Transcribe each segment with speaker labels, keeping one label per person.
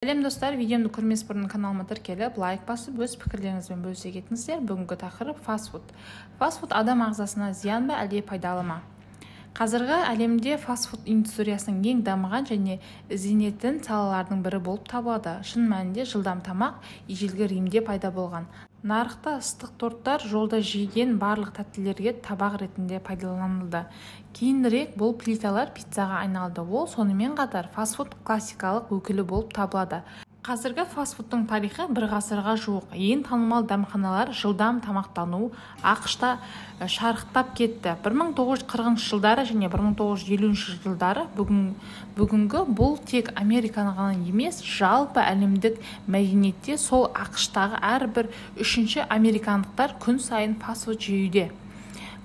Speaker 1: Сәлем, достар! Видеомды көрмес бұрын каналыма тіркеліп, лайк басып, өз пікірлеріңізбен бөлісе кетіңіздер. Бүгінгі тақырып: фастфуд. Фастфуд адам ағзасына зиян ба, әлде пайдалы ма? Қазіргі әлемде фастфуд индустриясының ең дамыған және ізденетін салалардың бірі болып табылады. Шын мәнінде, жылдам тамақ ежелгі Римде пайда болған. Нарықта ыстық торттар жолда жеген барлық тәттілерге табақ ретінде пайдаланылды. Кейінірек бұл плиталар пиццаға айналды. Ол сонымен қатар фастфуд классикалық өкілі болып табылады. Қазіргі фастфудтың тарихы бір ғасырға жуық. Ең танымал дәмханалар жылдам тамақтану АҚШ-та шарықтап кетті 1940 жылдары және 1950 жылдары. Бүгінгі бұл тек Американы ғана емес, жалпы әлемдік мәдениетте. Сол АҚШ-тағы әрбір үшінші американдықтар күн сайын фастфуд жеуде.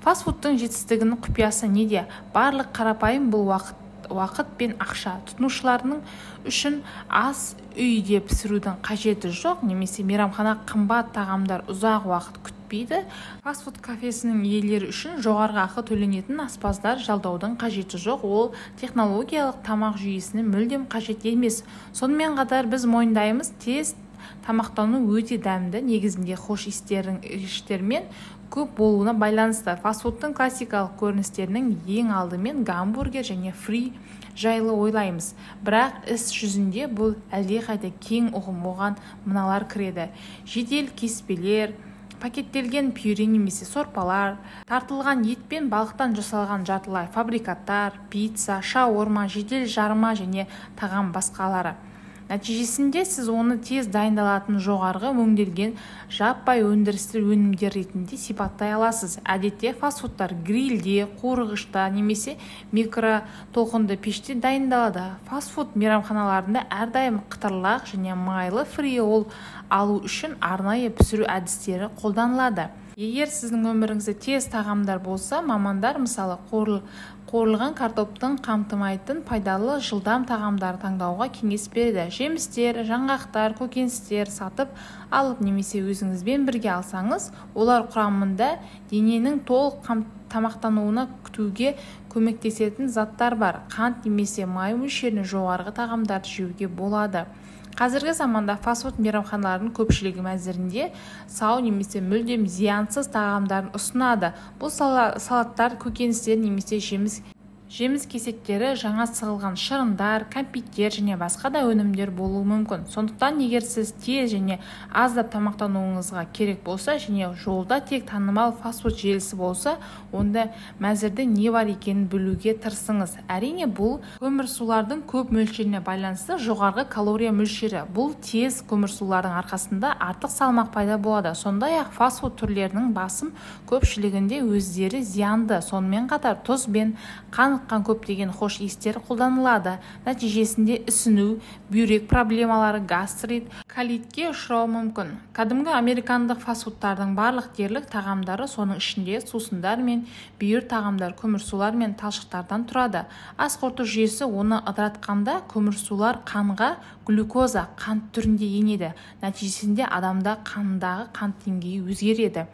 Speaker 1: Фастфудтың жетістігінің құпиясы неде? Барлық қарапайым: бұл уақыт, уақыт пен ақша. Тұтынушыларының үшін ас үйде пісірудің қажеті жоқ немесе мейрамхана қымбат тағамдар ұзақ уақыт күтпейді. Фастфуд кафесінің иелері үшін жоғарғы ақы төленетін аспаздар жалдаудың қажеті жоқ, ол технологиялық тамақ жүйесіне мүлдем қажет емес. Сонымен қатар, біз мойындаймыз, тез тамақтану өте дәмді, негізінде хош иістермен көп болуына байланысты. Фастфудтың классикалық көріністерінің ең алдымен гамбургер және фри жайлы ойлаймыз, бірақ іс жүзінде бұл әлдеқайда кең ұғым. Оған мыналар кіреді: жедел кеспелер, пакеттелген пюре немесе сорпалар, тартылған ет пен балықтан жасалған жартылай фабрикаттар, пицца, шаурма, жедел жарма және тағы басқалары. Нәтижесінде сіз оны тез дайындалатын, жоғарғы өңделген, жаппай өндірісті өнімдер ретінде сипаттай аласыз. Әдетте фастфудтар грильде, қуырғышта немесе микротолқынды пеште дайындалады. Фастфуд мейрамханаларында әрдайым қытырлақ және майлы фри ол алу үшін арнайы пісіру әдістері қолданылады. Егер сіздің өміріңізде тез тағамдар болса, мамандар, мысалы, қуырылған картоптың қамтымайтын пайдалы жылдам тағамдарды таңдауға кеңес береді. Жемістер, жаңғақтар, көкөністер сатып алып немесе өзіңізбен бірге алсаңыз, олар құрамында дененің толық тамақтануына күтуге көмектесетін заттар бар, қант немесе май мөлшерінің жоғарғы тағамдарды жеуге болады. Қазіргі заманда фастфуд мейрамханаларының көпшілігі мәзірінде сау немесе мүлдем зиянсыз тағамдарын ұсынады. Бұл салаттар, көкөністер немесе жеміс кесектері, жаңа сығылған шырындар, кәмпиттер және басқа да өнімдер болуы мүмкін. Сондықтан егер сіз тез және аздап тамақтануыңызға керек болса және жолда тек танымал фастфуд желісі болса, онда мәзірде не бар екенін білуге тырысыңыз. Әрине, бұл көмірсулардың көп мөлшеріне байланысты жоғарғы калория мөлшері. Бұл тез көмірсулардың арқасында артық салмақ пайда болады. Сондай-ақ фастфуд түрлерінің басым көпшілігінде өздері зиянды, сонымен қатар тұз бен қаныққан көптеген хош иістер қолданылады. Нәтижесінде ісіну, бүйрек проблемалары, гастрит, колитке ұшырау мүмкін. Кәдімгі американдық фастфудтардың барлық дерлік тағамдары, соның ішінде сусындар мен бүйір тағамдар, көмірсулар мен талшықтардан тұрады. Ас қорыту жүйесі оны ыдыратқанда, көмірсулар қанға глюкоза, қант түрінде енеді. Нәтижесінде адамда қанындағы қант деңгейі өзгереді.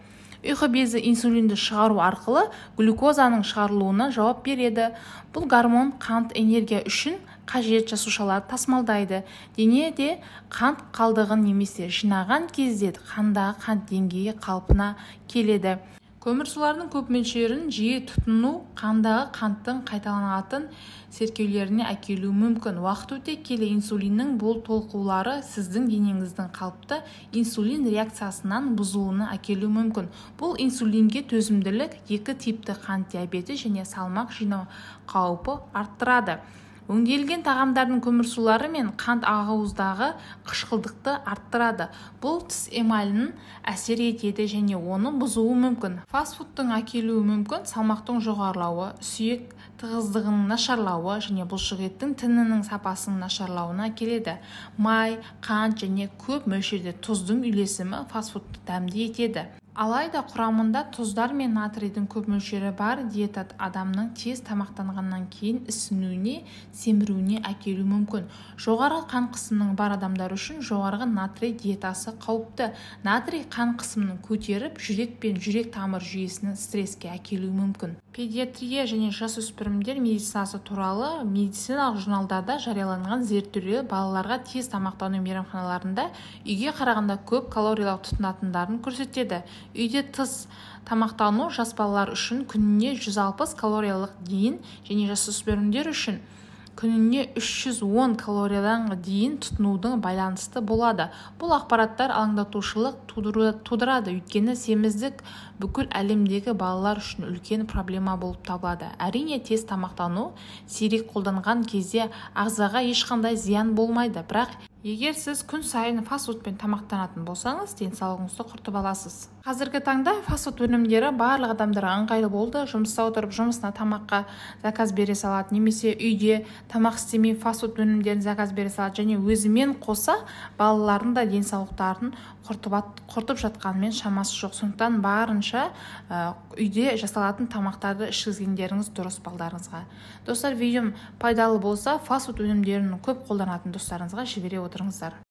Speaker 1: Ұйқы безі инсулинді шығару арқылы глюкозаның шығарылуына жауап береді. Бұл гормон қант энергия үшін қажет жасушаларды тасымалдайды. Денеде қант қалдығын немесе жинаған кезде қандағы қант деңгейі қалпына келеді. Көмірсулардың көп мөлшерін жиі тұтыну қандағы қанттың қайталанатын селкеулеріне әкелуі мүмкін. Уақыт өте келе инсулиннің бұл толқулары сіздің денеңіздің қалыпты инсулин реакциясынан бұзылуына әкелуі мүмкін. Бұл инсулинге төзімділік, екі типті қант диабеті және салмақ жинау қаупі арттырады. Өңделген тағамдардың көмірсулары мен қант ағуыздағы қышқылдықты арттырады. Бұл тіс эмалін әсер етеді және оны бұзуы мүмкін. Фастфудтың әкелуі мүмкін салмақтың жоғарылауы, сүйек тығыздығының нашарлауы және бұлшықеттің тінінің сапасының нашарлауына әкеледі. Май, қант және көп мөлшерде тұздың үйлесімі фастфудты дәмді етеді. Алайда құрамында тұздар мен натрийдің көп мөлшері бар диета адамның тез тамақтанғаннан кейін ісінуіне, семіруіне әкелуі мүмкін. Жоғарғы қан қысымының бар адамдар үшін жоғарғы натрий диетасы қауіпті. Натрий қан қысымын көтеріп, жүрек пен жүрек тамыр жүйесінің стресске әкелуі мүмкін. Педиатрия және жасөспірімдер медицинасы туралы медициналық журналдарда жарияланған зерттеулер балаларға тез тамақтану мейрамханаларында үйге қарағанда көп калориялар тұтынатындарын көрсетеді. Үйде тыс тамақтану жас балалар үшін күніне 160 калориялық дейін және жасөспірімдер үшін күніне 310 калориядан дейін тұтынудың байланысты болады. Бұл ақпараттар алаңдатушылық тудырады, өйткені семіздік бүкіл әлемдегі балалар үшін үлкен проблема болып табылады. Әрине, тез тамақтану сирек қолданған кезде ағзаға ешқандай зиян болмайды, бірақ егер сіз күн сайын фастфудпен тамақтанатын болсаңыз, денсаулығыңызды құртып аласыз. Қазіргі таңда фастфуд өнімдері барлық адамдарға ыңғайлы болды. Жұмыста отырып жұмысына тамаққа заказ бере салады, немесе үйде тамақ істемей фастфуд өнімдерін заказ бере салады және өзімен қоса балалардың да денсаулықтарын құртып жатқанымен шамасы жоқ. Сондықтан барынша үйде жасалатын тамақтарды ішкізгендеріңіз дұрыс балдарыңызға. Достар, видеом пайдалы болса, фастфуд өнімдерін көп қолданатын достарыңызға жібере отырыңыздар.